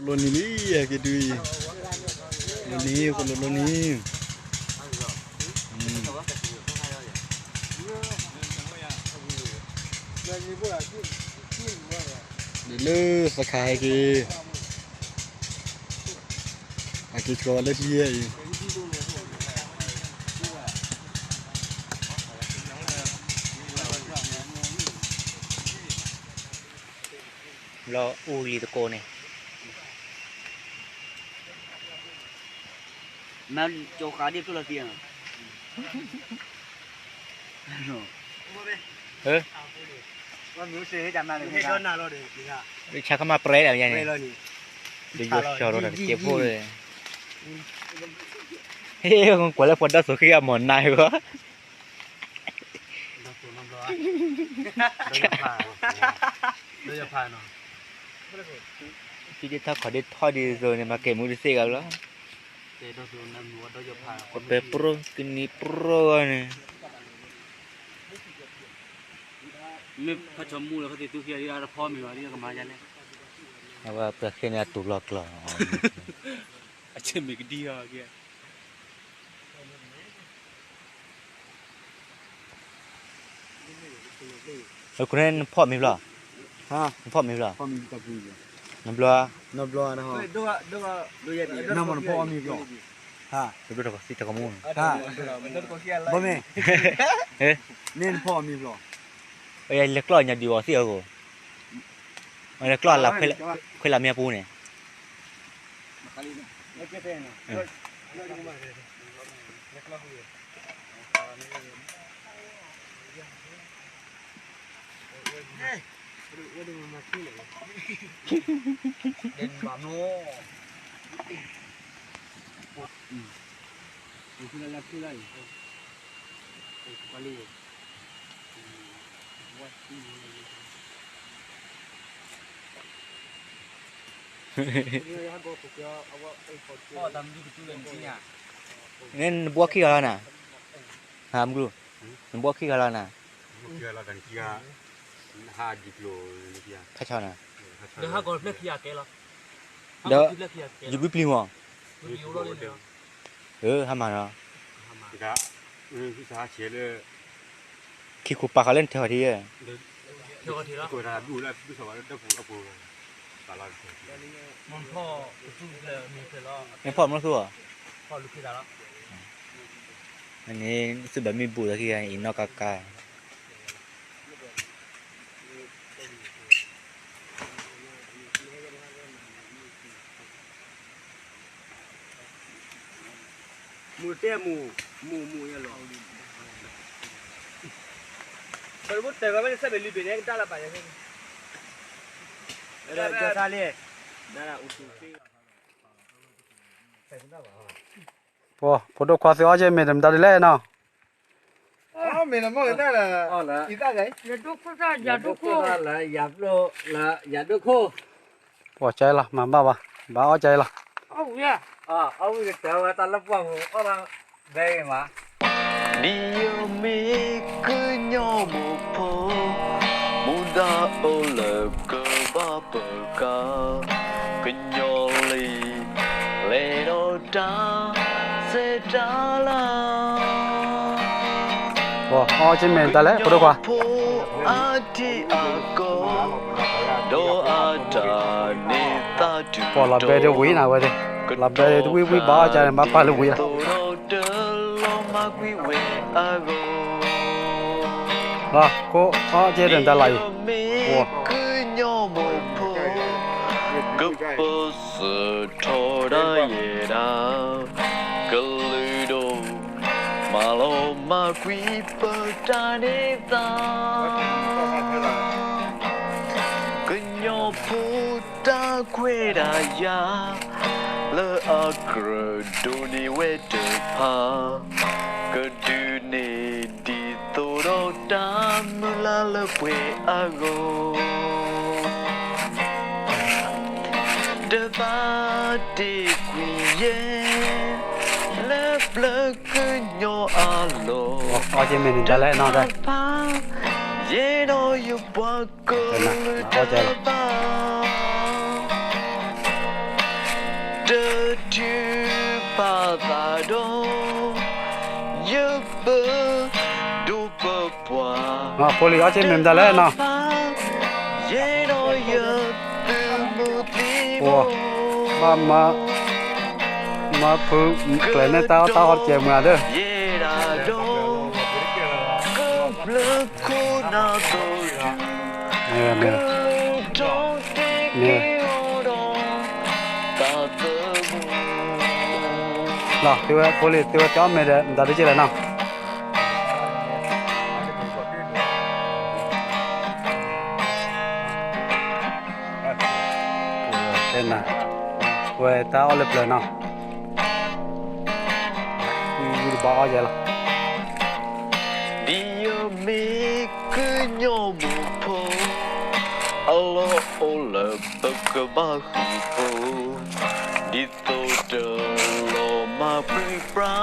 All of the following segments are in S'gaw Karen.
လိၤနံၤလံ ဟဲက့ၤတုၤအံၤ, လိၤနံၤ ဃိလိၤလိၤနံၤ, ဒ်လၢသခါဟဲက့ၤ, ဟဲက့ၤဆှီဝဲလၢထံယဲၢ်အံၤ, လီၤအူလံသကိးန့ၣ် မ့ၢ်ကၠီဃာ်ဒ်ဖျိလီၤသံ, ဆါခမၣ်ပြဲဒၣ်ယဲန့ၣ်, ဒ်ယီၤဆှီလီၤတၢ်တကဲးဖိလၢ, ဟ့ၣ် ကွၢ်လၢပှၤဒီးစိာ်ဃံအမီၢ်နၤဂီၢ် ထံဒ်ထီၣ်ခီၣ်ဒ်ထီၣ်ဒ်သိးန့ၣ် မၤကဲၤမူတသ့ဂၤလီၤ, ပပဲပြိ ကနံၤပြိန့ၣ်, မ့ၢ်ဖးဆီမူလၢခီၣ်သ့ၣ်သူခံဂၤဒ်အတဖီမ့ၤဘၣ်ဒ်ကမၤယါလဲၣ်, အဝဲပှၤဃ့န့ၣ်အတူၢ်လီၤကျီၢ်, အဆ့မ့ၢ်ကဒံအီၤက့ အဃိန့ၣ်နဖီၣ်မ့ၤဖျီၣ်, နဖီၣ်မ့ၤဖျီၣ်, နဘျီ, နဘျီ, နမ့ၢ်နဖီၣ်အီၣ်မ့ၤဖျီၣ်, ဘျီမ့ၢ်, န့ၣ်နဖီၣ်အီၣ်မ့ၤဖျီၣ်, လဲၤကျီၢ်ညါဒုးအီၤသ့ၣ်အဂီၢ်, လဲၤကျီၢ်လၢခွဲးလၢမ့ၢ်အပူၤန့ၣ် န့ၣ် နဘှီခံဂၤလီၤနၤ, ဟါမုၢ်ကျိ, နဘှီခံဂၤလီၤနၤ, ခါဆၢနၤ, ဒီး ယူၤကွံပျံၤမီၢ်, ဟါမၢ်နီၤ, ခံခိၣ်ပာ်ဃာ်လၢနထၢၣ်ထံယဲၢ်, မ့ၢ်ဖီၣ်မ့ၢ်သူၣ်ဧါ, န့ၣ် သုဘၣ်မ့ၢ်ဘူးလီၤခံဂၤအံၤနီၢ်ကါကါ မူတဲမူ, မူမူယလီၤ, ပှၤဖိဒိၣ်ခွါ သုအီၣ်ကဲမ့ၢ်တမတၤဒ်လဲၣ်နီၤ, မ့ၢ်တမ့ၢ်တၢ်လၢ ယၤဒိၣ်ခိၣ်, ယၤဒိၣ်ခိၣ်, ယၤဒိၣ်ခိၣ်, ပှၤကဲလီၤ မၤဘၣ်ဘၣ်, ဘၣ်အီၣ်ကဲလီၤ, အီၣ်ဝံၣ်ကတၢၢ်ဝဲတၢ်လၢပှၢ်ပူၤ အီၣ်ဘၣ်ဘဲမး, ဒ်ယမ့ၢ်ကညီမိၢ်ဖိ, မူဒါအိၣ်လၢကဘၣ်ပကၤ, ကညီလံ လဲၤဒီးတၢ် စဲးတၢ်လၢ အီၣ်ကဲမ့ၢ်တၢ်လဲၣ် ဖိဒိၣ်ခွါ, ဖိအထံအကီၢ်, ဒီးအတၢ်န့ၣ်သးတုၤတီၤ, လီၤဘဲဒၣ်ဝံၤနၤဝဲ, လီၤဘဲဒၣ်တဝံၣ်ဝံၣ်ဘၣ်အီၣ်ကဲန့ၣ် ဘၣ်ပာ်လၢဝံၤလီၤ, လီၤကိးအီၣ်ကဲ တၢ်လၢအံၤ, ကပစၢထီဒါယဲဒၣ်, ကလုာ်ဒိၣ် မၤလီၤမၢ်ကွံာ်ပတၢ်န့ၢ်သါ, ကညီဖိတၢ်ခွဲးတၢ်ယာ် လၢအကြၢးဒိးန့ၢ်ဝဲတဖၣ်, ကဒုးန့ၢ်ဒ်သိးဒီးတၢ်မုၢ်လၢ်လၢပှဲၤအဂီၢ် တဘၣ်တ့ၢ်ကွံာ်ယဲ လၢပျၢၤကညီအလီၢ်, တၢ်ဖး ယဲဒီးယပှၤကလုာ်တဘၣ်, အီၣ်ကဲလီၤ, ထုးပာ်သးဒီး ယပၢၤဒိၣ်ပပှၢ် ဖိလံၤအီၣ်က့မ့ၢ်မတၤလဲၣ်နီၤ, ယဲဒီးယသုးမုၢ်သံၣ်ဘိ ဘၣ်မၤ မၤဖုးကျဲၤန့ၢ်တၢ်အီၣ်တၢ်အီတကဲးမုာ်ဧါဒီး ယဲဒၣ်ဒီး ကမျၢၢ်ခိၣ်နၢ်သိဒု ကထီၣ်တ့ၢ်က့ၤအီၤဒီး တၢ်သၢမူ လီၤ သုဝဲဖိလံၤ သုဝဲတဲအီၣ်မ့ၢ်ဒီး မတၤဒ်ကဲလဲၣ်နီၤ. တဲနၤ ဝဲတၢ်အီၣ်လၢပျၢၤနီၤ ဝံတဘီအီၣ်ယဲလီၤ. ဒ်ယမ့ၢ်ကညီမိၢ်ဖိ အလီၢ်အိၣ်လၢပကဘၣ်ဃုာ်ဖိ ဒ်သိးတလီၤမၢ်ပြံပြါ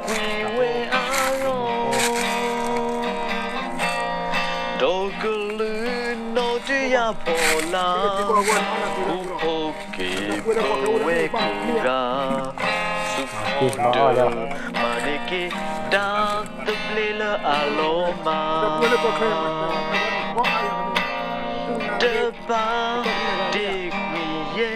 ကွံာ်ဝဲအလီၢ် ဒီးကလုၢ်နီၣ်တယၢ်ဖီလာ် ဃူဖိးက့ၤပဝဲကိးဂၤ သုးခိၣ်ဒၢ မၤန့ၢ်က့ၤ တၢ်သဘျ့လၢအလီၤမၢ် တပာ်တ့ၢ်ကွံာ်ယဲ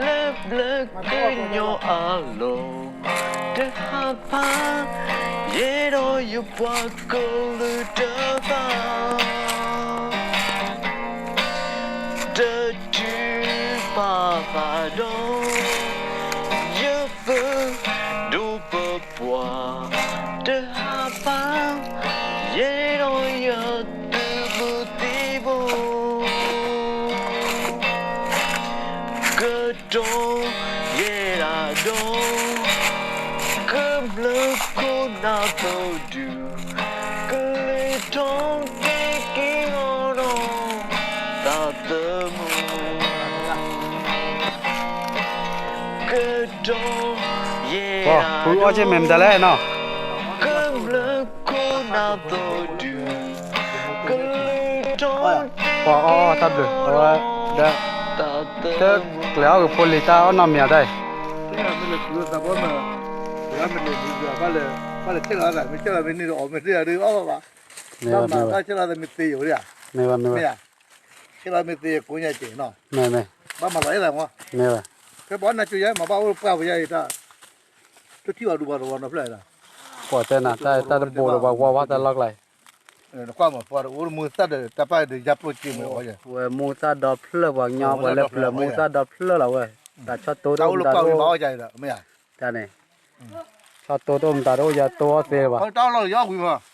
လၢပျၢၤကညီအလီၢ် တဟးဖး ယဲဒီးယပှၤကလုာ်တဖၣ် တထုးပာ်သးဒီး ယပၢၤဒိၣ်ပပှၢ် တဟးဖး ယဲဒီးယသုးမုၢ်သံၣ်ဘိ ကတီၤယဲဒၣ်ဒီး ကမျၢၢ်ခိၣ်နၢ်သိဒု ကလုၢ်ထီၣ်က့ၤက့ၤအီၤဒီး တၢ်သၢမူ ကတီၤယဲဒၣ်ဒီး ဖုအီၣ်က့မ့ၢ်မတၤလဲၣ်နီၤ, ကမျၢၢ်ခိၣ်နၢ်သိဒု ကလုၢ်ထီၣ်က့ၤက့ၤအီၤဒီး ပှၤအီၣ်တၢ်ဘျုး အဝဲဒီး တကျဲၤအီၣ်ဂ့ၤဖိလံၤတၢ်အီၣ်နီတမံၤဧါတၢ်အံၤ, ဘၣ်လဲၤဆဲးလီၤသး မ့ၢ်ဆဲးလီၤမ့ၢ်န့ၢ်ဒီးအီၣ်မ့ၢ်သ့ဧါဒုးအီၣ်ဘၣ်ဘၣ်, ဘၣ်မၤဘၣ်ဆဲးလီၤသးမ့ၢ်သ့ယိာ်ဧါ, မ့ၢ်ဧါ, ဆဲးလီၤမ့ၢ်သ့ကိးညါက့ၤနီၤ, ဘၣ်မၤလီၤအဲၣ်သးမး, ဖဲပှၤနၢ်ကၠိယါ မၤဘၣ်အိၣ်ပှၢ်ပယါအံၤတၢ် တထံၣ်ဘၣ်ဒူဘၣ်တဝီနီတဖျၢၣ်အံၤဒီး, ပှၤတဲနၤ တၢ်တဘိဒီးပှၤဝါဝါတၢ်လီၢ်ကျါအံၤ, နကွၢ်မး ပှၤတအိၣ်မူသၣ်ဒီးတၢ်ပၢ်ဒီးယါပျိၢ်က့ၤမး, ဝဲမူသၣ်ဒီဖျၢၣ် ပှၤကညီပှၤလၢပျၢၤမူသၣ်ဒီဖျၢၣ်လီၤဝဲ, တၢ်ဆီၣ်တိတအိၣ်မတၤတအိၣ်, တၢ်န့ၣ်, ဆီၣ်တိတအိၣ်မတၤတအိၣ် ယါတိအီၣ်သ့လၢၤဘၣ်,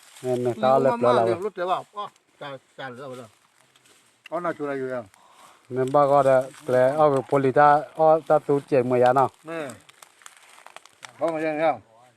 တၢ်အီၣ်လၢပျၢၤလီၤဝဲ, မ့ၢ်ဘၣ်ဂီၢ်ဒီး ကျဲၤအီၣ်ဂ့ၤဖိလံၤတၢ်အီၣ်တၢ်သူကဲးမးယါနီၤ, ဘၣ်မၤယါလီၤ.